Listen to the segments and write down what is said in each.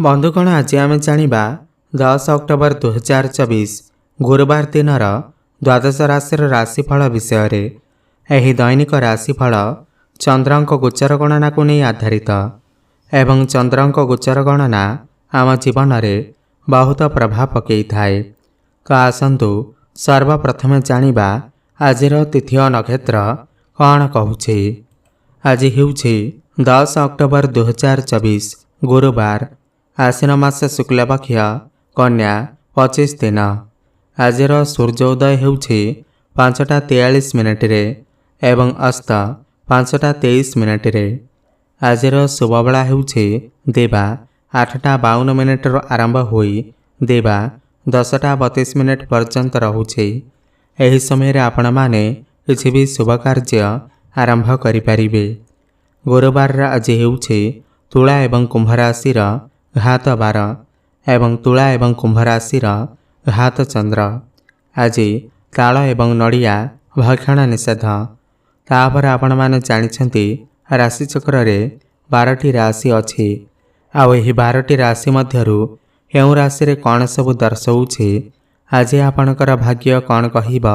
ବନ୍ଧୁଗଣ, ଆଜି ଆମେ ଜାଣିବା 10 ଅକ୍ଟୋବର 2024 ଗୁରୁବାର ଦିନର ଦ୍ୱାଦଶ ରାଶିର ରାଶିଫଳ ବିଷୟରେ। ଏହି ଦୈନିକ ରାଶିଫଳ ଚନ୍ଦ୍ରଙ୍କ ଗୋଚର ଗଣନାକୁ ନେଇ ଆଧାରିତ ଏବଂ ଚନ୍ଦ୍ରଙ୍କ ଗୋଚର ଗଣନା ଆମ ଜୀବନରେ ବହୁତ ପ୍ରଭାବ ପକାଇଥାଏ। ତ ଆସନ୍ତୁ ସର୍ବପ୍ରଥମେ ଜାଣିବା ଆଜିର ତିଥି ଓ ନକ୍ଷତ୍ର କ'ଣ କହୁଛି। ଆଜି ହେଉଛି 10 ଅକ୍ଟୋବର 2024 ଗୁରୁବାର, ଆଶ୍ୱିନ ମାସ ଶୁକ୍ଲପକ୍ଷ କନ୍ୟା 25 ଦିନ। ଆଜିର ସୂର୍ଯ୍ୟ ଉଦୟ ହେଉଛି 5ଟା 43 ମିନିଟରେ ଏବଂ ଅସ୍ତ 5ଟା 23 ମିନିଟରେ। ଆଜିର ଶୁଭବେଳା ହେଉଛି ଦିବା 8ଟା 52 ମିନିଟରୁ ଆରମ୍ଭ ହୋଇ ଦିବା 10ଟା 32 ମିନିଟ ପର୍ଯ୍ୟନ୍ତ ରହୁଛି। ଏହି ସମୟରେ ଆପଣମାନେ କିଛି ବି ଶୁଭ କାର୍ଯ୍ୟ ଆରମ୍ଭ କରିପାରିବେ। ଗୁରୁବାରର ଆଜି ହେଉଛି ତୁଳା ଏବଂ କୁମ୍ଭ ରାଶିର ଘାତ ବାର ଏବଂ ତୁଳା ଏବଂ କୁମ୍ଭ ରାଶିର ଘାତ ଚନ୍ଦ୍ର। ଆଜି ତାଳ ଏବଂ ନଡ଼ିଆ ଭକ୍ଷଣ ନିଷେଧ। ତାପରେ ଆପଣମାନେ ଜାଣିଛନ୍ତି, ରାଶିଚକ୍ରରେ 12ଟି ରାଶି ଅଛି। ଆଉ ଏହି 12ଟି ରାଶି ମଧ୍ୟରୁ କେଉଁ ରାଶିରେ କ'ଣ ସବୁ ଦର୍ଶାଉଛି, ଆଜି ଆପଣଙ୍କର ଭାଗ୍ୟ କ'ଣ କହିବ,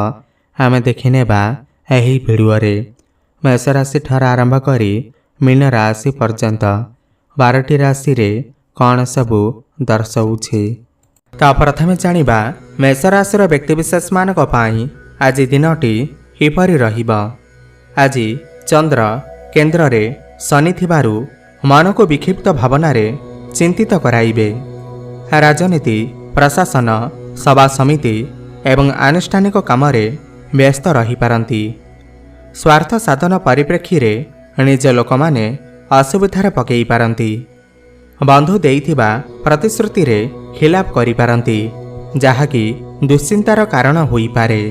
ଆମେ ଦେଖିନେବା ଏହି ଭିଡ଼ିଓରେ। ମେଷ ରାଶି ଠାରୁ ଆରମ୍ଭ କରି ମୀନ ରାଶି ପର୍ଯ୍ୟନ୍ତ 12ଟି ରାଶିରେ କ'ଣ ସବୁ ଦର୍ଶାଉଛି। ତ ପ୍ରଥମେ ଜାଣିବା ମେଷ ରାଶିର ବ୍ୟକ୍ତିବିଶେଷମାନଙ୍କ ପାଇଁ ଆଜି ଦିନଟି କିପରି ରହିବ। ଆଜି ଚନ୍ଦ୍ର କେନ୍ଦ୍ରରେ ଶନି ଥିବାରୁ ମନକୁ ବିକ୍ଷିପ୍ତ ଭାବନାରେ ଚିନ୍ତିତ କରାଇବେ। ରାଜନୀତି, ପ୍ରଶାସନ, ସଭା ସମିତି ଏବଂ ଆନୁଷ୍ଠାନିକ କାମରେ ବ୍ୟସ୍ତ ରହିପାରନ୍ତି। ସ୍ୱାର୍ଥ ସାଧନ ପରିପ୍ରେକ୍ଷୀରେ ନିଜ ଲୋକମାନେ ଅସୁବିଧାରେ ପକାଇ ପାରନ୍ତି। ବନ୍ଧୁ ଦେଇଥିବା ପ୍ରତିଶ୍ରୁତିରେ ଖିଲାପ କରିପାରନ୍ତି, ଯାହାକି ଦୁଶ୍ଚିନ୍ତାର କାରଣ ହୋଇପାରେ।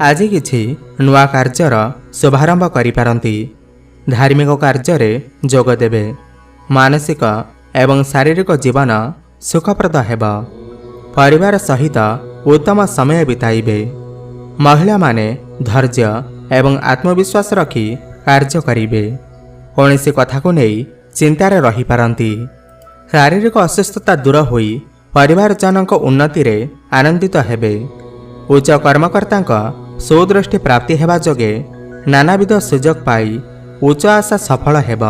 ଆଜି କିଛି ନୂଆ କାର୍ଯ୍ୟର ଶୁଭାରମ୍ଭ କରିପାରନ୍ତି। ଧାର୍ମିକ କାର୍ଯ୍ୟରେ ଯୋଗ ଦେବେ। ମାନସିକ ଏବଂ ଶାରୀରିକ ଜୀବନ ସୁଖପ୍ରଦ ହେବ। ପରିବାର ସହିତ ଉତ୍ତମ ସମୟ ବିତାଇବେ। ମହିଳାମାନେ ଧୈର୍ଯ୍ୟ ଏବଂ ଆତ୍ମବିଶ୍ୱାସ ରଖି କାର୍ଯ୍ୟ କରିବେ। କୌଣସି କଥାକୁ ନେଇ ଚିନ୍ତାରେ ରହିପାରନ୍ତି। ଶାରୀରିକ ଅସୁସ୍ଥତା ଦୂର ହୋଇ ପରିବାରଜନଙ୍କ ଉନ୍ନତିରେ ଆନନ୍ଦିତ ହେବେ। ଉଚ୍ଚ କର୍ମକର୍ତ୍ତାଙ୍କ ସୁଦୃଷ୍ଟି ପ୍ରାପ୍ତି ହେବା ଯୋଗେ ନାନାବିଧ ସୁଯୋଗ ପାଇ ଉଚ୍ଚ ଆଶା ସଫଳ ହେବ।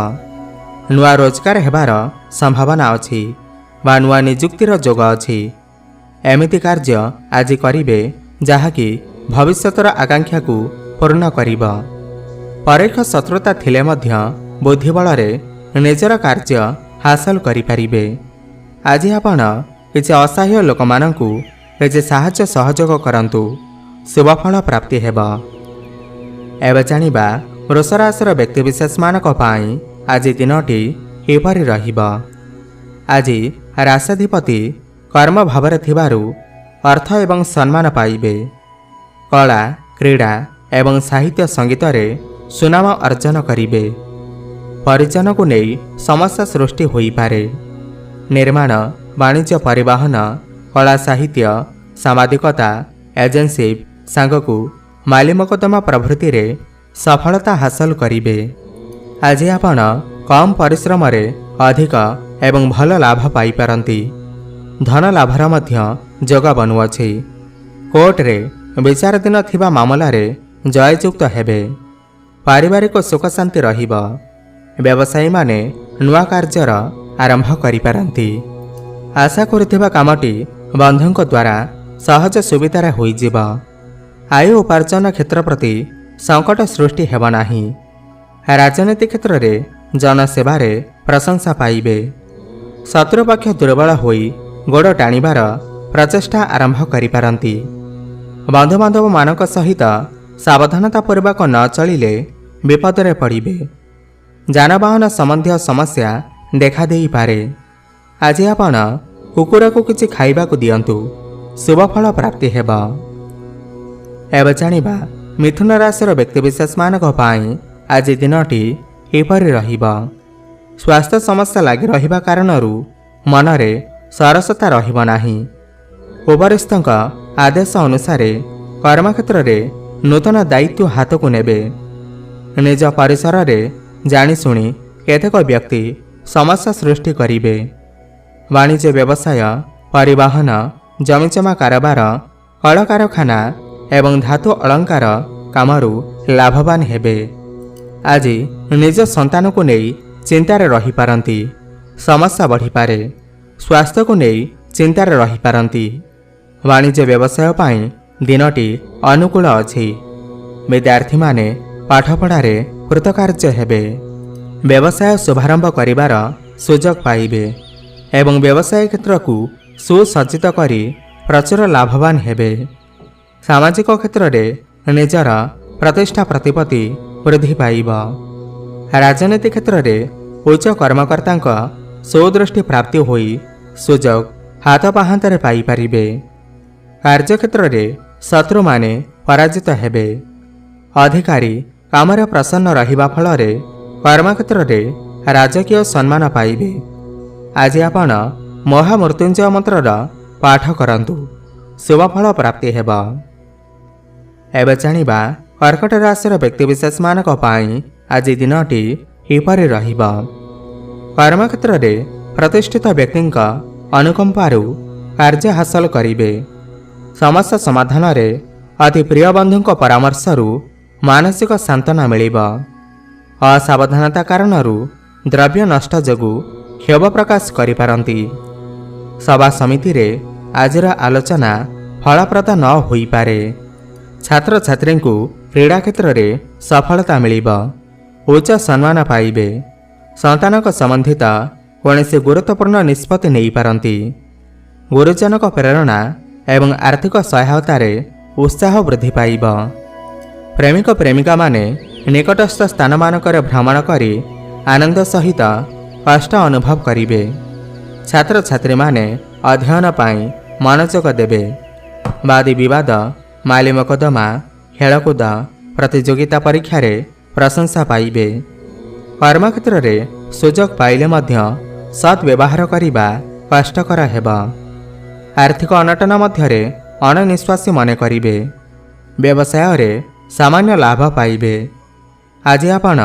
ନୂଆ ରୋଜଗାର ହେବାର ସମ୍ଭାବନା ଅଛି ବା ନୂଆ ନିଯୁକ୍ତିର ଯୋଗ ଅଛି। ଏମିତି କାର୍ଯ୍ୟ ଆଜି କରିବେ, ଯାହାକି ଭବିଷ୍ୟତର ଆକାଂକ୍ଷାକୁ ପୂର୍ଣ୍ଣ କରିବ। ପରୋକ୍ଷ ଶତ୍ରୁତା ଥିଲେ ମଧ୍ୟ ବୁଦ୍ଧି ବଳରେ ନିଜର କାର୍ଯ୍ୟ ହାସଲ କରିପାରିବେ। ଆଜି ଆପଣ କିଛି ଅସହାୟ ଲୋକମାନଙ୍କୁ କିଛି ସାହାଯ୍ୟ ସହଯୋଗ କରନ୍ତୁ, ଶୁଭଫଳ ପ୍ରାପ୍ତି ହେବ। ଏବେ ଜାଣିବା ବୃଷ ରାଶିର ବ୍ୟକ୍ତିବିଶେଷମାନଙ୍କ ପାଇଁ ଆଜି ଦିନଟି କିପରି ରହିବ। ଆଜି ରାଶାଧିପତି କର୍ମ ଭାବରେ ଥିବାରୁ ଅର୍ଥ ଏବଂ ସମ୍ମାନ ପାଇବେ। କଳା, କ୍ରୀଡ଼ା ଏବଂ ସାହିତ୍ୟ ସଙ୍ଗୀତରେ ସୁନାମ ଅର୍ଜନ କରିବେ। ପରିଜନକୁ ନେଇ ସମସ୍ୟା ସୃଷ୍ଟି ହୋଇପାରେ। ନିର୍ମାଣ, ବାଣିଜ୍ୟ, ପରିବହନ, କଳା, ସାହିତ୍ୟ, ସାମ୍ବାଦିକତା, ଏଜେନ୍ସି ସାଙ୍ଗକୁ ମାଲିମକଦ୍ଦମା ପ୍ରଭୃତିରେ ସଫଳତା ହାସଲ କରିବେ। ଆଜି ଆପଣ କମ୍ ପରିଶ୍ରମରେ ଅଧିକ ଏବଂ ଭଲ ଲାଭ ପାଇପାରନ୍ତି। ଧନ ଲାଭର ମଧ୍ୟ ଯୋଗ ବନୁଅଛି। କୋର୍ଟରେ ବିଚାରାଧୀନ ଥିବା ମାମଲାରେ ଜୟଯୁକ୍ତ ହେବେ। ପାରିବାରିକ ସୁଖ ଶାନ୍ତି ରହିବ। ବ୍ୟବସାୟୀମାନେ ନୂଆ କାର୍ଯ୍ୟର ଆରମ୍ଭ କରିପାରନ୍ତି। ଆଶା କରୁଥିବା କାମଟି ବନ୍ଧୁଙ୍କ ଦ୍ୱାରା ସହଜ ସୁବିଧାରେ ହୋଇଯିବ। ଆୟ ଉପାର୍ଜନ କ୍ଷେତ୍ର ପ୍ରତି ସଙ୍କଟ ସୃଷ୍ଟି ହେବ ନାହିଁ। ରାଜନୀତି କ୍ଷେତ୍ରରେ ଜନସେବାରେ ପ୍ରଶଂସା ପାଇବେ। ଶତ୍ରୁପକ୍ଷ ଦୁର୍ବଳ ହୋଇ ଗୋଡ଼ ଟାଣିବାର ପ୍ରଚେଷ୍ଟା ଆରମ୍ଭ କରିପାରନ୍ତି। ବନ୍ଧୁବାନ୍ଧବମାନଙ୍କ ସହିତ ସାବଧାନତା ପୂର୍ବକ ନ ଚଳିଲେ ବିପଦରେ ପଡ଼ିବେ। ଯାନବାହନ ସମ୍ବନ୍ଧୀୟ ସମସ୍ୟା ଦେଖାଦେଇପାରେ। ଆଜି ଆପଣ କୁକୁରକୁ କିଛି ଖାଇବାକୁ ଦିଅନ୍ତୁ, ଶୁଭଫଳ ପ୍ରାପ୍ତି ହେବ। ଏବେ ଜାଣିବା ମିଥୁନ ରାଶିର ବ୍ୟକ୍ତିବିଶେଷମାନଙ୍କ ପାଇଁ ଆଜି ଦିନଟି କିପରି ରହିବ। ସ୍ୱାସ୍ଥ୍ୟ ସମସ୍ୟା ଲାଗି ରହିବା କାରଣରୁ ମନରେ ସରସତା ରହିବ ନାହିଁ। ଉପରିସ୍ଥଙ୍କ ଆଦେଶ ଅନୁସାରେ କର୍ମକ୍ଷେତ୍ରରେ ନୂତନ ଦାୟିତ୍ୱ ହାତକୁ ନେବେ। ନିଜ ପରିସରରେ ଜାଣିଶୁଣି କେତେକ ବ୍ୟକ୍ତି ସମସ୍ୟା ସୃଷ୍ଟି କରିବେ। ବାଣିଜ୍ୟ ବ୍ୟବସାୟ, ପରିବହନ, ଜମିଜମା କାରବାର, କଳକାରଖାନା ଏବଂ ଧାତୁ ଅଳଙ୍କାର କାମରୁ ଲାଭବାନ ହେବେ। ଆଜି ନିଜ ସନ୍ତାନକୁ ନେଇ ଚିନ୍ତାରେ ରହିପାରନ୍ତି। ସମସ୍ୟା ବଢ଼ିପାରେ। ସ୍ୱାସ୍ଥ୍ୟକୁ ନେଇ ଚିନ୍ତାରେ ରହିପାରନ୍ତି। ବାଣିଜ୍ୟ ବ୍ୟବସାୟ ପାଇଁ ଦିନଟି ଅନୁକୂଳ ଅଛି। ବିଦ୍ୟାର୍ଥୀମାନେ ପାଠପଢ଼ାରେ କୃତକାର୍ଯ୍ୟ ହେବେ। ବ୍ୟବସାୟ ଶୁଭାରମ୍ଭ କରିବାର ସୁଯୋଗ ପାଇବେ ଏବଂ ବ୍ୟବସାୟ କ୍ଷେତ୍ରକୁ ସୁସଜ୍ଜିତ କରି ପ୍ରଚୁର ଲାଭବାନ ହେବେ। ସାମାଜିକ କ୍ଷେତ୍ରରେ ନିଜର ପ୍ରତିଷ୍ଠା ପ୍ରତିପତ୍ତି ବୃଦ୍ଧି ପାଇବ। ରାଜନୀତି କ୍ଷେତ୍ରରେ ଉଚ୍ଚ କର୍ମକର୍ତ୍ତାଙ୍କ ସୁଦୃଷ୍ଟି ପ୍ରାପ୍ତି ହୋଇ ସୁଯୋଗ ହାତ ପାହାନ୍ତାରେ ପାଇପାରିବେ। କାର୍ଯ୍ୟକ୍ଷେତ୍ରରେ ଶତ୍ରୁମାନେ ପରାଜିତ ହେବେ। ଅଧିକାରୀ କାମରେ ପ୍ରସନ୍ନ ରହିବା ଫଳରେ କର୍ମକ୍ଷେତ୍ରରେ ରାଜକୀୟ ସମ୍ମାନ ପାଇବେ। ଆଜି ଆପଣ ମହାମୃତ୍ୟୁଞ୍ଜୟ ମନ୍ତ୍ରର ପାଠ କରନ୍ତୁ, ଶୁଭଫଳ ପ୍ରାପ୍ତି ହେବ। ଏବେ ଜାଣିବା କର୍କଟ ରାଶିର ବ୍ୟକ୍ତିବିଶେଷମାନଙ୍କ ପାଇଁ ଆଜି ଦିନଟି କିପରି ରହିବ। କର୍ମକ୍ଷେତ୍ରରେ ପ୍ରତିଷ୍ଠିତ ବ୍ୟକ୍ତିଙ୍କ ଅନୁକମ୍ପାରୁ କାର୍ଯ୍ୟ ହାସଲ କରିବେ। ସମସ୍ୟା ସମାଧାନରେ ଅତି ପ୍ରିୟ ବନ୍ଧୁଙ୍କ ପରାମର୍ଶରୁ ମାନସିକ ସାନ୍ତ୍ୱନା ମିଳିବ। ଅସାବଧାନତା କାରଣରୁ ଦ୍ରବ୍ୟ ନଷ୍ଟ ଯୋଗୁଁ କ୍ଷୋଭ ପ୍ରକାଶ କରିପାରନ୍ତି। ସଭା ସମିତିରେ ଆଜିର ଆଲୋଚନା ଫଳପ୍ରଦ ନ ହୋଇପାରେ। ଛାତ୍ରଛାତ୍ରୀଙ୍କୁ କ୍ରୀଡ଼ା କ୍ଷେତ୍ରରେ ସଫଳତା ମିଳିବ। ଉଚ୍ଚ ସମ୍ମାନ ପାଇବେ। ସନ୍ତାନଙ୍କ ସମ୍ବନ୍ଧିତ କୌଣସି ଗୁରୁତ୍ୱପୂର୍ଣ୍ଣ ନିଷ୍ପତ୍ତି ନେଇପାରନ୍ତି। ଗୁରୁଜନଙ୍କ ପ୍ରେରଣା ଏବଂ ଆର୍ଥିକ ସହାୟତାରେ ଉତ୍ସାହ ବୃଦ୍ଧି ପାଇବ। ପ୍ରେମିକ ପ୍ରେମିକାମାନେ ନିକଟସ୍ଥ ସ୍ଥାନମାନଙ୍କରେ ଭ୍ରମଣ କରି ଆନନ୍ଦ ସହିତ କଷ୍ଟ ଅନୁଭବ କରିବେ। ଛାତ୍ରଛାତ୍ରୀମାନେ ଅଧ୍ୟୟନ ପାଇଁ ମନୋଯୋଗ ଦେବେ। ବାଦି ବିବାଦ, ମାଲି ମୋକଦ୍ଦମା, ଖେଳକୁଦ, ପ୍ରତିଯୋଗିତା ପରୀକ୍ଷାରେ ପ୍ରଶଂସା ପାଇବେ। କର୍ମକ୍ଷେତ୍ରରେ ସୁଯୋଗ ପାଇଲେ ମଧ୍ୟ ସତ୍ ବ୍ୟବହାର କରିବା କଷ୍ଟକର ହେବ। ଆର୍ଥିକ ଅନଟନ ମଧ୍ୟରେ ଅଣନିଶ୍ୱାସୀ ମନେ କରିବେ। ବ୍ୟବସାୟରେ ସାମାନ୍ୟ ଲାଭ ପାଇବେ। ଆଜି ଆପଣ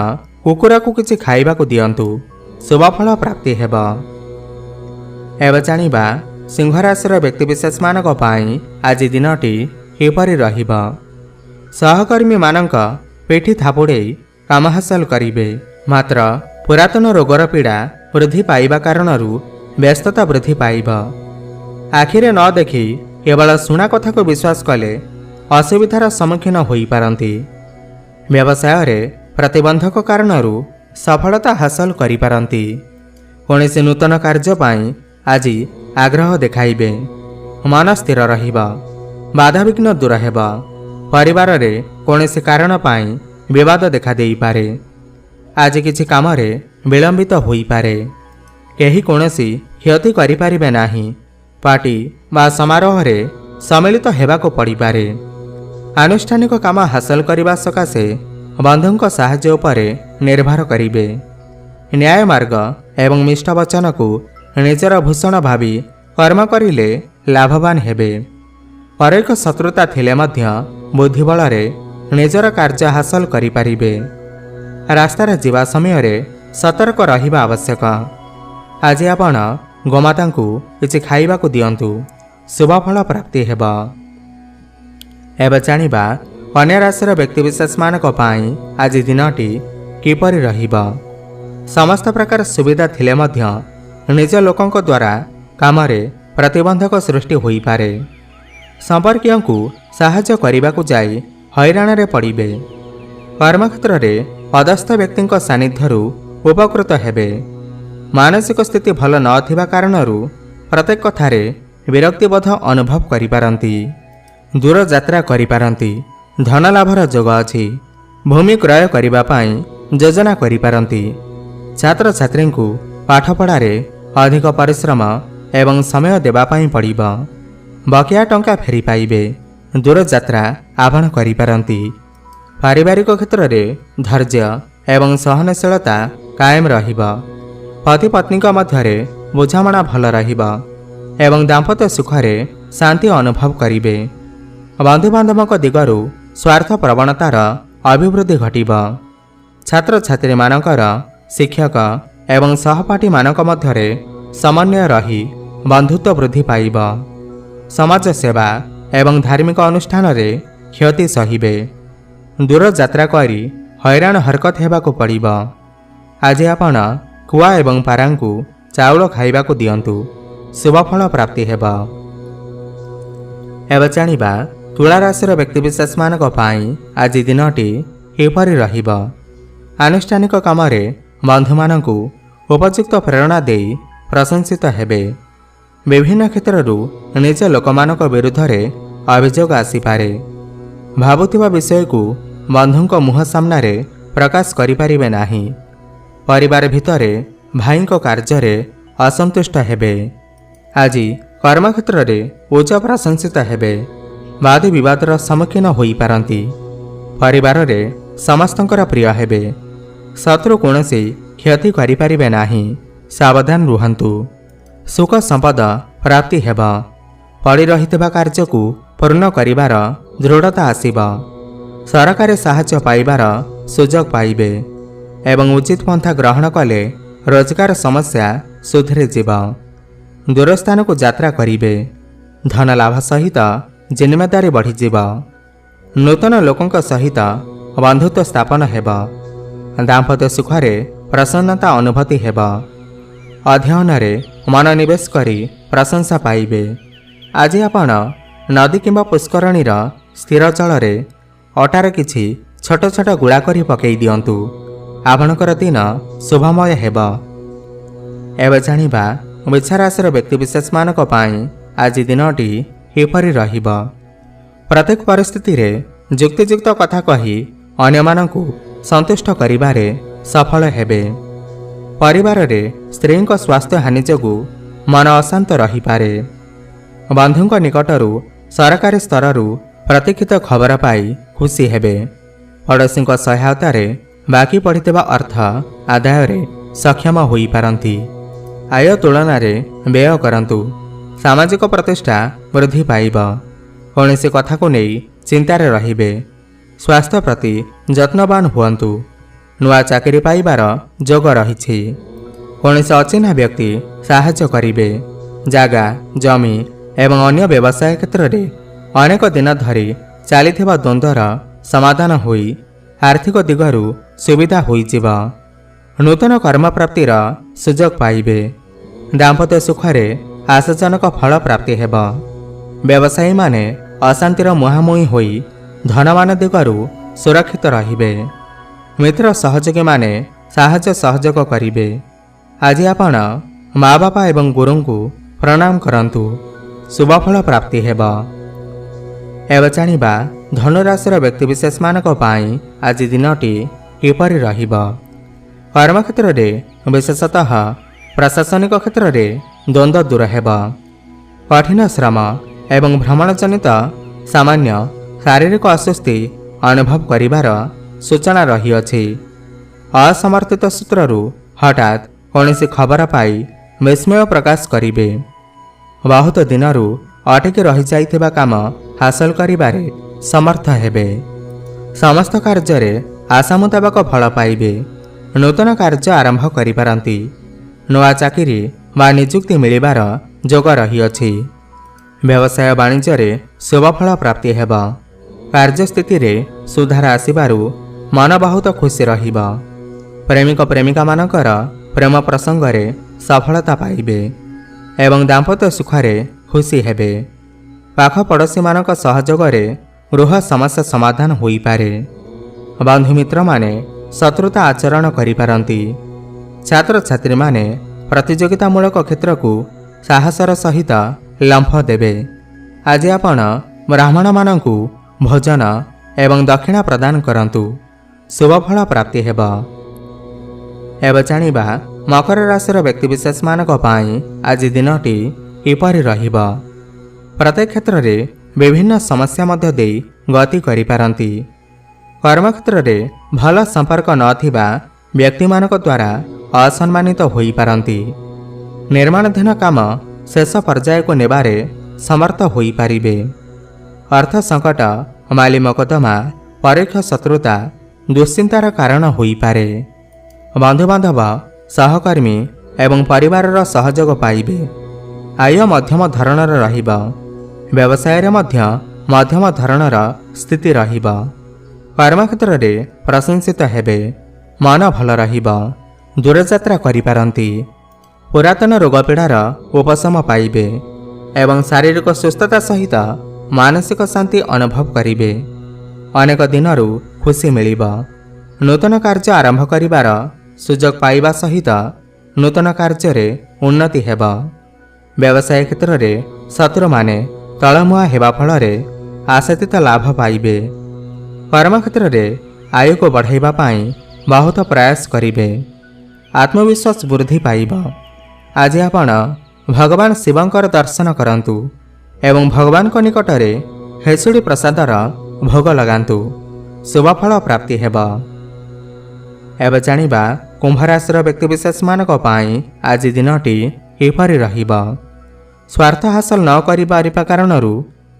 କୁକୁରକୁ କିଛି ଖାଇବାକୁ ଦିଅନ୍ତୁ, ଶୁଭଫଳ ପ୍ରାପ୍ତି ହେବ। ଏବେ ଜାଣିବା ସିଂହରାଶିର ବ୍ୟକ୍ତିବିଶେଷମାନଙ୍କ ପାଇଁ ଆଜି ଦିନଟି କିପରି ରହିବ। ସହକର୍ମୀମାନଙ୍କ ପିଠି ଥାପୁଡ଼େଇ କାମ ହାସଲ କରିବେ। ମାତ୍ର ପୁରାତନ ରୋଗର ପୀଡ଼ା ବୃଦ୍ଧି ପାଇବା କାରଣରୁ ବ୍ୟସ୍ତତା ବୃଦ୍ଧି ପାଇବ। ଆଖିରେ ନ ଦେଖି କେବଳ ଶୁଣା କଥାକୁ ବିଶ୍ୱାସ କଲେ ଅସୁବିଧାର ସମ୍ମୁଖୀନ ହୋଇପାରନ୍ତି। ବ୍ୟବସାୟରେ ପ୍ରତିବନ୍ଧକ କାରଣରୁ ସଫଳତା ହାସଲ କରିପାରନ୍ତି। କୌଣସି ନୂତନ କାର୍ଯ୍ୟ ପାଇଁ ଆଜି ଆଗ୍ରହ ଦେଖାଇବେ। ମନ ସ୍ଥିର ରହିବ। ବାଧାବିଘ୍ନ ଦୂର ହେବ। ପରିବାରରେ କୌଣସି କାରଣ ପାଇଁ ବିବାଦ ଦେଖାଦେଇପାରେ। ଆଜି କିଛି କାମରେ ବିଳମ୍ବିତ ହୋଇପାରେ। କେହି କୌଣସି କ୍ଷତି କରିପାରିବେ ନାହିଁ। ପାର୍ଟି ବା ସମାରୋହରେ ସମ୍ମିଳିତ ହେବାକୁ ପଡ଼ିପାରେ। ଆନୁଷ୍ଠାନିକ କାମ ହାସଲ କରିବା ସକାଶେ ବନ୍ଧୁଙ୍କ ସାହାଯ୍ୟ ଉପରେ ନିର୍ଭର କରିବେ। ନ୍ୟାୟ ମାର୍ଗ ଏବଂ ମିଷ୍ଟ ବଚନକୁ ନିଜର ଭୂଷଣ ଭାବି କର୍ମ କରିଲେ ଲାଭବାନ ହେବେ। ପରୋକ୍ଷ ଶତ୍ରୁତା ଥିଲେ ମଧ୍ୟ ବୁଦ୍ଧିବଳରେ ନିଜର କାର୍ଯ୍ୟ ହାସଲ କରିପାରିବେ। ରାସ୍ତାରେ ଯିବା ସମୟରେ ସତର୍କ ରହିବା ଆବଶ୍ୟକ। ଆଜି ଆପଣ ଗୋମାତାଙ୍କୁ କିଛି ଖାଇବାକୁ ଦିଅନ୍ତୁ, ଶୁଭଫଳ ପ୍ରାପ୍ତି ହେବ। ଏବେ ଜାଣିବା କନ୍ୟା ରାଶିର ବ୍ୟକ୍ତିବିଶେଷମାନଙ୍କ ପାଇଁ ଆଜି ଦିନଟି କିପରି ରହିବ। ସମସ୍ତ ପ୍ରକାର ସୁବିଧା ଥିଲେ ମଧ୍ୟ ନିଜ ଲୋକଙ୍କ ଦ୍ୱାରା କାମରେ ପ୍ରତିବନ୍ଧକ ସୃଷ୍ଟି ହୋଇପାରେ। ସମ୍ପର୍କୀୟଙ୍କୁ ସାହାଯ୍ୟ କରିବାକୁ ଯାଇ ହଇରାଣରେ ପଡ଼ିବେ। କର୍ମକ୍ଷେତ୍ରରେ ପଦସ୍ଥ ବ୍ୟକ୍ତିଙ୍କ ସାନ୍ନିଧ୍ୟରୁ ଉପକୃତ ହେବେ। ମାନସିକ ସ୍ଥିତି ଭଲ ନଥିବା କାରଣରୁ ପ୍ରତ୍ୟେକ କଥାରେ ବିରକ୍ତିବୋଧ ଅନୁଭବ କରିପାରନ୍ତି। ଦୂରଯାତ୍ରା କରିପାରନ୍ତି। ଧନଲାଭର ଯୋଗ ଅଛି। ଭୂମି କ୍ରୟ କରିବା ପାଇଁ ଯୋଜନା କରିପାରନ୍ତି। ଛାତ୍ରଛାତ୍ରୀଙ୍କୁ ପାଠପଢ଼ାରେ ଅଧିକ ପରିଶ୍ରମ ଏବଂ ସମୟ ଦେବା ପାଇଁ ପଡ଼ିବ। ବକେୟା ଟଙ୍କା ଫେରି ପାଇବେ। ଦୂରଯାତ୍ରା ଆପଣ କରିପାରନ୍ତି। ପାରିବାରିକ କ୍ଷେତ୍ରରେ ଧୈର୍ଯ୍ୟ ଏବଂ ସହନଶୀଳତା କାୟମ ରହିବ। ପତିପତ୍ନୀଙ୍କ ମଧ୍ୟରେ ବୁଝାମଣା ଭଲ ରହିବ ଏବଂ ଦାମ୍ପତ୍ୟ ସୁଖରେ ଶାନ୍ତି ଅନୁଭବ କରିବେ। ବନ୍ଧୁବାନ୍ଧବଙ୍କ ଦିଗରୁ ସ୍ୱାର୍ଥ ପ୍ରବଣତାର ଅଭିବୃଦ୍ଧି ଘଟିବ। ଛାତ୍ରଛାତ୍ରୀମାନଙ୍କର ଶିକ୍ଷକ ଏବଂ ସହପାଠୀମାନଙ୍କ ମଧ୍ୟରେ ସମନ୍ୱୟ ରହି ବନ୍ଧୁତ୍ୱ ବୃଦ୍ଧି ପାଇବ। ସମାଜ ସେବା ଏବଂ ଧାର୍ମିକ ଅନୁଷ୍ଠାନରେ କ୍ଷତି ସହିବେ। ଦୂର ଯାତ୍ରା କରି ହଇରାଣ ହରକତ ହେବାକୁ ପଡ଼ିବ। ଆଜି ଆପଣ କୁଆ ଏବଂ ପାରାଙ୍କୁ ଚାଉଳ ଖାଇବାକୁ ଦିଅନ୍ତୁ, ଶୁଭଫଳ ପ୍ରାପ୍ତି ହେବ। ଏବେ ଜାଣିବା ତୁଳା ରାଶିର ବ୍ୟକ୍ତିବିଶେଷମାନଙ୍କ ପାଇଁ ଆଜି ଦିନଟି କିପରି ରହିବ। ଆନୁଷ୍ଠାନିକ କାମରେ ବନ୍ଧୁମାନଙ୍କୁ ଉପଯୁକ୍ତ ପ୍ରେରଣା ଦେଇ ପ୍ରଶଂସିତ ହେବେ। ବିଭିନ୍ନ କ୍ଷେତ୍ରରୁ ନିଜ ଲୋକମାନଙ୍କ ବିରୁଦ୍ଧରେ ଅଭିଯୋଗ ଆସିପାରେ। ଭାବୁଥିବା ବିଷୟକୁ ବନ୍ଧୁଙ୍କ ମୁହଁ ସାମ୍ନାରେ ପ୍ରକାଶ କରିପାରିବେ ନାହିଁ। ପରିବାର ଭିତରେ ଭାଇଙ୍କ କାର୍ଯ୍ୟରେ ଅସନ୍ତୁଷ୍ଟ ହେବେ। ଆଜି କର୍ମକ୍ଷେତ୍ରରେ ଉଚ୍ଚ ପ୍ରଶଂସିତ ହେବେ। ବାଦ ବିବାଦର ସମ୍ମୁଖୀନ ହୋଇପାରନ୍ତି। ପରିବାରରେ ସମସ୍ତଙ୍କର ପ୍ରିୟ ହେବେ। ଶତ୍ରୁ କୌଣସି କ୍ଷତି କରିପାରିବେ ନାହିଁ, ସାବଧାନ ରୁହନ୍ତୁ। ସୁଖ ସମ୍ପଦ ପ୍ରାପ୍ତି ହେବ। ପଡ଼ି ରହିଥିବା କାର୍ଯ୍ୟକୁ ପୂର୍ଣ୍ଣ କରିବାର ଦୃଢ଼ତା ଆସିବ। ସରକାରୀ ସାହାଯ୍ୟ ପାଇବାର ସୁଯୋଗ ପାଇବେ ଏବଂ ଉଚିତ ପନ୍ଥା ଗ୍ରହଣ କଲେ ରୋଜଗାର ସମସ୍ୟା ସୁଧୁରିଯିବ। ଦୂରସ୍ଥାନକୁ ଯାତ୍ରା କରିବେ। ଧନ ଲାଭ ସହିତ ଜିମ୍ମେଦାରୀ ବଢ଼ିଯିବ। ନୂତନ ଲୋକଙ୍କ ସହିତ ବନ୍ଧୁତ୍ୱ ସ୍ଥାପନ ହେବ। ଦାମ୍ପତ୍ୟ ସୁଖରେ ପ୍ରସନ୍ନତା ଅନୁଭୂତି ହେବ। ଅଧ୍ୟୟନରେ ମନୋନିବେଶ କରି ପ୍ରଶଂସା ପାଇବେ। ଆଜି ଆପଣ ନଦୀ କିମ୍ବା ପୁଷ୍କରଣୀର ସ୍ଥିର ଜଳରେ ଅଟାର କିଛି ଛୋଟ ଛୋଟ ଗୁଳା କରି ପକାଇ ଦିଅନ୍ତୁ, ଆପଣଙ୍କର ଦିନ ଶୁଭମୟ ହେବ। ଏବେ ଜାଣିବା ବିଛାରାଶିର ବ୍ୟକ୍ତିବିଶେଷମାନଙ୍କ ପାଇଁ ଆଜି ଦିନଟି କିପରି ରହିବ। ପ୍ରତ୍ୟେକ ପରିସ୍ଥିତିରେ ଯୁକ୍ତିଯୁକ୍ତ କଥା କହି ଅନ୍ୟମାନଙ୍କୁ ସନ୍ତୁଷ୍ଟ କରିବାରେ ସଫଳ ହେବେ। ପରିବାରରେ ସ୍ତ୍ରୀଙ୍କ ସ୍ୱାସ୍ଥ୍ୟ ହାନି ଯୋଗୁଁ ମନ ଅଶାନ୍ତ ରହିପାରେ। ବନ୍ଧୁଙ୍କ ନିକଟରୁ ସରକାରୀ ସ୍ତରରୁ ପ୍ରତୀକ୍ଷିତ ଖବର ପାଇ ଖୁସି ହେବେ। ପଡ଼ୋଶୀଙ୍କ ସହାୟତାରେ ବାକି ପଡ଼ିଥିବା ଅର୍ଥ ଆଦାୟରେ ସକ୍ଷମ ହୋଇପାରନ୍ତି। ଆୟ ତୁଳନାରେ ବ୍ୟୟ କରନ୍ତୁ। ସାମାଜିକ ପ୍ରତିଷ୍ଠା ବୃଦ୍ଧି ପାଇବ। କୌଣସି କଥାକୁ ନେଇ ଚିନ୍ତାରେ ରହିବେ। ସ୍ୱାସ୍ଥ୍ୟ ପ୍ରତି ଯତ୍ନବାନ ହୁଅନ୍ତୁ। ନୂଆ ଚାକିରି ପାଇବାର ଯୋଗ ରହିଛି। କୌଣସି ଅଚିହ୍ନା ବ୍ୟକ୍ତି ସାହାଯ୍ୟ କରିବେ। ଜାଗା, ଜମି ଏବଂ ଅନ୍ୟ ବ୍ୟବସାୟ କ୍ଷେତ୍ରରେ ଅନେକ ଦିନ ଧରି ଚାଲିଥିବା ଦ୍ୱନ୍ଦ୍ୱର ସମାଧାନ ହୋଇ ଆର୍ଥିକ ଦିଗରୁ ସୁବିଧା ହୋଇଯିବ। ନୂତନ କର୍ମପ୍ରାପ୍ତିର ସୁଯୋଗ ପାଇବେ। ଦାମ୍ପତ୍ୟ ସୁଖରେ ଆଶାଜନକ ଫଳ ପ୍ରାପ୍ତି ହେବ। ବ୍ୟବସାୟୀମାନେ ଅଶାନ୍ତିର ମୁହାଁମୁହିଁ ହୋଇ ଧନମାନ ଦିଗରୁ ସୁରକ୍ଷିତ ରହିବେ। ମିତ୍ର ସହଯୋଗୀମାନେ ସାହାଯ୍ୟ ସହଯୋଗ କରିବେ। ଆଜି ଆପଣ ମା ବାପା ଏବଂ ଗୁରୁଙ୍କୁ ପ୍ରଣାମ କରନ୍ତୁ, ଶୁଭଫଳ ପ୍ରାପ୍ତି ହେବ। ଏବେ ଜାଣିବା ଧନୁରାଶିର ବ୍ୟକ୍ତିବିଶେଷମାନଙ୍କ ପାଇଁ ଆଜି ଦିନଟି କିପରି ରହିବ। କର୍ମକ୍ଷେତ୍ରରେ, ବିଶେଷତଃ ପ୍ରଶାସନିକ କ୍ଷେତ୍ରରେ ଦ୍ୱନ୍ଦ୍ୱ ଦୂର ହେବ। କଠିନ ଶ୍ରମ ଏବଂ ଭ୍ରମଣଜନିତ ସାମାନ୍ୟ ଶାରୀରିକ ଅସ୍ୱସ୍ତି ଅନୁଭବ କରିବାର ସୂଚନା ରହିଅଛି। ଅସମର୍ଥିତ ସୂତ୍ରରୁ ହଠାତ୍ କୌଣସି ଖବର ପାଇ ବିସ୍ମୟ ପ୍ରକାଶ କରିବେ। ବହୁତ ଦିନରୁ ଅଟକି ରହିଯାଇଥିବା କାମ ହାସଲ କରିବାରେ ସମର୍ଥ ହେବେ। ସମସ୍ତ କାର୍ଯ୍ୟରେ ଆଶା ମୁତାବକ ଫଳ ପାଇବେ। ନୂତନ କାର୍ଯ୍ୟ ଆରମ୍ଭ କରିପାରନ୍ତି। ନୂଆ ଚାକିରି ବା ନିଯୁକ୍ତି ମିଳିବାର ଯୋଗ ରହିଅଛି। ବ୍ୟବସାୟ ବାଣିଜ୍ୟରେ ଶୁଭଫଳ ପ୍ରାପ୍ତି ହେବ। କାର୍ଯ୍ୟସ୍ଥିତିରେ ସୁଧାର ଆସିବାରୁ ମନ ବହୁତ ଖୁସି ରହିବ। ପ୍ରେମିକ ପ୍ରେମିକାମାନଙ୍କର ପ୍ରେମ ପ୍ରସଙ୍ଗରେ ସଫଳତା ପାଇବେ ଏବଂ ଦାମ୍ପତ୍ୟ ସୁଖରେ ଖୁସି ହେବେ। ପାଖ ପଡ଼ୋଶୀମାନଙ୍କ ସହଯୋଗରେ ଗୃହ ସମସ୍ୟା ସମାଧାନ ହୋଇପାରେ। ବନ୍ଧୁମିତ୍ରମାନେ ଶତ୍ରୁତା ଆଚରଣ କରିପାରନ୍ତି। ଛାତ୍ରଛାତ୍ରୀମାନେ ପ୍ରତିଯୋଗିତାମୂଳକ କ୍ଷେତ୍ରକୁ ସାହସର ସହିତ ଲମ୍ଫ ଦେବେ। ଆଜି ଆପଣ ବ୍ରାହ୍ମଣମାନଙ୍କୁ ଭୋଜନ ଏବଂ ଦକ୍ଷିଣା ପ୍ରଦାନ କରନ୍ତୁ, ଶୁଭଫଳ ପ୍ରାପ୍ତି ହେବ। ଏବେ ଜାଣିବା ମକର ରାଶିର ବ୍ୟକ୍ତିବିଶେଷମାନଙ୍କ ପାଇଁ ଆଜି ଦିନଟି କିପରି ରହିବ। ପ୍ରତ୍ୟେକ କ୍ଷେତ୍ରରେ ବିଭିନ୍ନ ସମସ୍ୟା ମଧ୍ୟ ଦେଇ ଗତି କରିପାରନ୍ତି। କର୍ମକ୍ଷେତ୍ରରେ ଭଲ ସମ୍ପର୍କ ନଥିବା ବ୍ୟକ୍ତିମାନଙ୍କ ଦ୍ୱାରା ଅସମ୍ମାନିତ ହୋଇପାରନ୍ତି। ନିର୍ମାଣାଧୀନ କାମ ଶେଷ ପର୍ଯ୍ୟାୟକୁ ନେବାରେ ସମର୍ଥ ହୋଇପାରିବେ। ଅର୍ଥ ସଙ୍କଟ, ମାଲି ମକଦ୍ଦମା, ପରୋକ୍ଷ ଶତ୍ରୁତା ଦୁଶ୍ଚିନ୍ତାର କାରଣ ହୋଇପାରେ। ବନ୍ଧୁବାନ୍ଧବ, ସହକର୍ମୀ ଏବଂ ପରିବାରର ସହଯୋଗ ପାଇବେ। ଆୟ ମଧ୍ୟମ ଧରଣର ରହିବ। ବ୍ୟବସାୟରେ ମଧ୍ୟ ମଧ୍ୟମ ଧରଣର ସ୍ଥିତି ରହିବ। କର୍ମକ୍ଷେତ୍ରରେ ପ୍ରଶଂସିତ ହେବେ। ମନ ଭଲ ରହିବ। ଦୂରଯାତ୍ରା କରିପାରନ୍ତି। ପୁରାତନ ରୋଗପୀଡ଼ାର ଉପଶମ ପାଇବେ ଏବଂ ଶାରୀରିକ ସୁସ୍ଥତା ସହିତ ମାନସିକ ଶାନ୍ତି ଅନୁଭବ କରିବେ। ଅନେକ ଦିନରୁ ଖୁସି ମିଳିବ। ନୂତନ କାର୍ଯ୍ୟ ଆରମ୍ଭ କରିବାର ସୁଯୋଗ ପାଇବା ସହିତ ନୂତନ କାର୍ଯ୍ୟରେ ଉନ୍ନତି ହେବ। ବ୍ୟବସାୟ କ୍ଷେତ୍ରରେ ଶତ୍ରୁମାନେ ତଳମୁହାଁ ହେବା ଫଳରେ ଆଶାତୀତ ଲାଭ ପାଇବେ। କର୍ମକ୍ଷେତ୍ରରେ ଆୟକୁ ବଢ଼ାଇବା ପାଇଁ ବହୁତ ପ୍ରୟାସ କରିବେ। ଆତ୍ମବିଶ୍ୱାସ ବୃଦ୍ଧି ପାଇବ। ଆଜି ଆପଣ ଭଗବାନ ଶିବଙ୍କର ଦର୍ଶନ କରନ୍ତୁ ଏବଂ ଭଗବାନଙ୍କ ନିକଟରେ ଖେଚୁଡ଼ି ପ୍ରସାଦର ଭୋଗ ଲଗାନ୍ତୁ, ଶୁଭଫଳ ପ୍ରାପ୍ତି ହେବ। ଏବେ ଜାଣିବା କୁମ୍ଭରାଶିର ବ୍ୟକ୍ତିବିଶେଷମାନଙ୍କ ପାଇଁ ଆଜି ଦିନଟି କିପରି ରହିବ। ସ୍ୱାର୍ଥ ହାସଲ ନ କରିପାରିବା କାରଣରୁ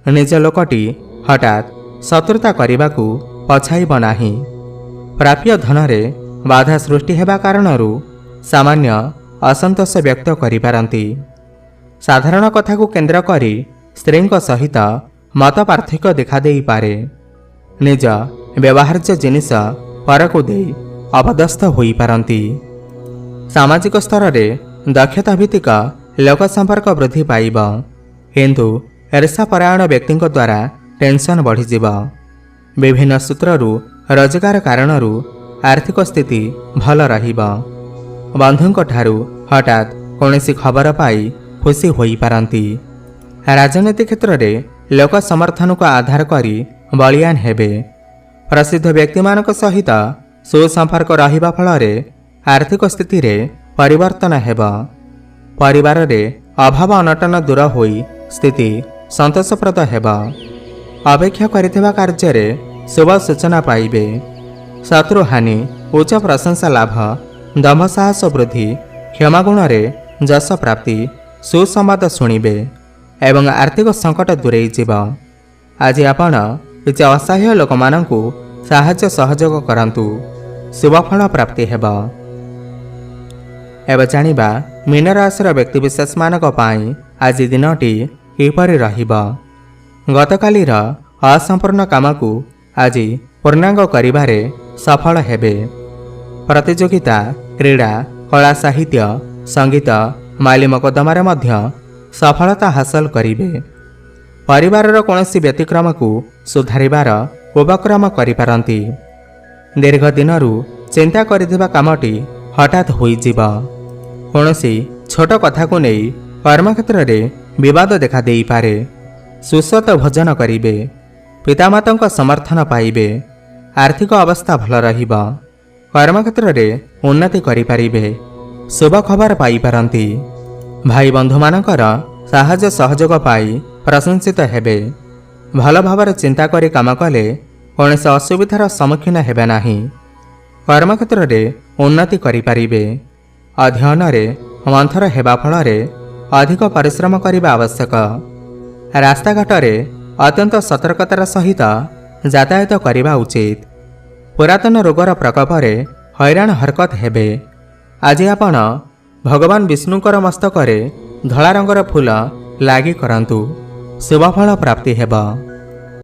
ନିଜ ଲୋକଟି ହଠାତ୍ ଶତ୍ରୁତା କରିବାକୁ ପଛାଇବ ନାହିଁ। ପ୍ରାପ୍ୟ ଧନରେ ବାଧା ସୃଷ୍ଟି ହେବା କାରଣରୁ ସାମାନ୍ୟ ଅସନ୍ତୋଷ ବ୍ୟକ୍ତ କରିପାରନ୍ତି। ସାଧାରଣ କଥାକୁ କେନ୍ଦ୍ର କରି ସ୍ତ୍ରୀଙ୍କ ସହିତ ମତ ପାର୍ଥକ୍ୟ ଦେଖାଦେଇପାରେ। ନିଜ ବ୍ୟବହାର୍ଯ୍ୟ ଜିନିଷ ପରକୁ ଦେଇ ଅପଦସ୍ଥ ହୋଇପାରନ୍ତି। ସାମାଜିକ ସ୍ତରରେ ଦକ୍ଷତା ଭିତ୍ତିକ ଲୋକ ସମ୍ପର୍କ ବୃଦ୍ଧି ପାଇବ, କିନ୍ତୁ ଈର୍ଷାପରାୟଣ ବ୍ୟକ୍ତିଙ୍କ ଦ୍ୱାରା ଟେନସନ୍ ବଢ଼ିଯିବ। ବିଭିନ୍ନ ସୂତ୍ରରୁ ରୋଜଗାର କାରଣରୁ ଆର୍ଥିକ ସ୍ଥିତି ଭଲ ରହିବ। ବନ୍ଧୁଙ୍କଠାରୁ ହଠାତ୍ କୌଣସି ଖବର ପାଇ ଖୁସି ହୋଇପାରନ୍ତି। ରାଜନୀତି କ୍ଷେତ୍ରରେ ଲୋକ ସମର୍ଥନକୁ ଆଧାର କରି ବଳିଆନ ହେବେ। ପ୍ରସିଦ୍ଧ ବ୍ୟକ୍ତିମାନଙ୍କ ସହିତ ସୁସମ୍ପର୍କ ରହିବା ଫଳରେ ଆର୍ଥିକ ସ୍ଥିତିରେ ପରିବର୍ତ୍ତନ ହେବ। ପରିବାରରେ ଅଭାବ ଅନଟନ ଦୂର ହୋଇ ସ୍ଥିତି ସନ୍ତୋଷପ୍ରଦ ହେବ। ଅପେକ୍ଷା କରିଥିବା କାର୍ଯ୍ୟରେ ଶୁଭ ସୂଚନା ପାଇବେ। ଶତ୍ରୁହାନି, ଉଚ୍ଚ ପ୍ରଶଂସା ଲାଭ, ଦମ୍ଭ ସାହସ ବୃଦ୍ଧି, କ୍ଷମାଗୁଣରେ ଯଶ ପ୍ରାପ୍ତି, ସୁସମ୍ବାଦ ଶୁଣିବେ ଏବଂ ଆର୍ଥିକ ସଙ୍କଟ ଦୂରେଇ ଯିବ। ଆଜି ଆପଣ କିଛି ଅସହାୟ ଲୋକମାନଙ୍କୁ ସାହାଯ୍ୟ ସହଯୋଗ କରନ୍ତୁ, ଶୁଭଫଳ ପ୍ରାପ୍ତି ହେବ। ଏବେ ଜାଣିବା ମୀନ ରାଶିର ବ୍ୟକ୍ତିବିଶେଷମାନଙ୍କ ପାଇଁ ଆଜି ଦିନଟି କିପରି ରହିବ। ଗତକାଲିର ଅସମ୍ପୂର୍ଣ୍ଣ କାମକୁ ଆଜି ପୂର୍ଣ୍ଣାଙ୍ଗ କରିବାରେ ସଫଳ ହେବେ। ପ୍ରତିଯୋଗିତା, କ୍ରୀଡ଼ା, କଳା, ସାହିତ୍ୟ, ସଙ୍ଗୀତ, ମାଲି ମକଦ୍ଦମାରେ ମଧ୍ୟ ସଫଳତା ହାସଲ କରିବେ। ପରିବାରର କୌଣସି ବ୍ୟତିକ୍ରମକୁ ସୁଧାରିବାର ଉପକ୍ରମ କରିପାରନ୍ତି। ଦୀର୍ଘ ଦିନରୁ ଚିନ୍ତା କରିଥିବା କାମଟି ହଠାତ୍ ହୋଇଯିବ। କୌଣସି ଛୋଟ କଥାକୁ ନେଇ କର୍ମକ୍ଷେତ୍ରରେ ବିବାଦ ଦେଖାଦେଇପାରେ। ସୁସ୍ୱାଦ ଭୋଜନ କରିବେ। ପିତାମାତାଙ୍କ ସମର୍ଥନ ପାଇବେ। ଆର୍ଥିକ ଅବସ୍ଥା ଭଲ ରହିବ। କର୍ମକ୍ଷେତ୍ରରେ ଉନ୍ନତି କରିପାରିବେ। ଶୁଭ ଖବର ପାଇପାରନ୍ତି। ଭାଇ ବନ୍ଧୁମାନଙ୍କର ସାହାଯ୍ୟ ସହଯୋଗ ପାଇ ପ୍ରଶଂସିତ ହେବେ। ଭଲ ଭାବରେ ଚିନ୍ତା କରି କାମ କଲେ କୌଣସି ଅସୁବିଧାର ସମ୍ମୁଖୀନ ହେବେ ନାହିଁ। କର୍ମକ୍ଷେତ୍ରରେ ଉନ୍ନତି କରିପାରିବେ। ଅଧ୍ୟୟନରେ ମନ୍ଥର ହେବା ଫଳରେ ଅଧିକ ପରିଶ୍ରମ କରିବା ଆବଶ୍ୟକ। ରାସ୍ତାଘାଟରେ ଅତ୍ୟନ୍ତ ସତର୍କତାର ସହିତ ଯାତାୟାତ କରିବା ଉଚିତ। ପୁରାତନ ରୋଗର ପ୍ରକୋପରେ ହଇରାଣ ହରକତ ହେବେ। ଆଜି ଆପଣ ଭଗବାନ ବିଷ୍ଣୁଙ୍କର ମସ୍ତକରେ ଧଳା ରଙ୍ଗର ଫୁଲ ଲାଗି କରନ୍ତୁ, ଶୁଭଫଳ ପ୍ରାପ୍ତି ହେବ।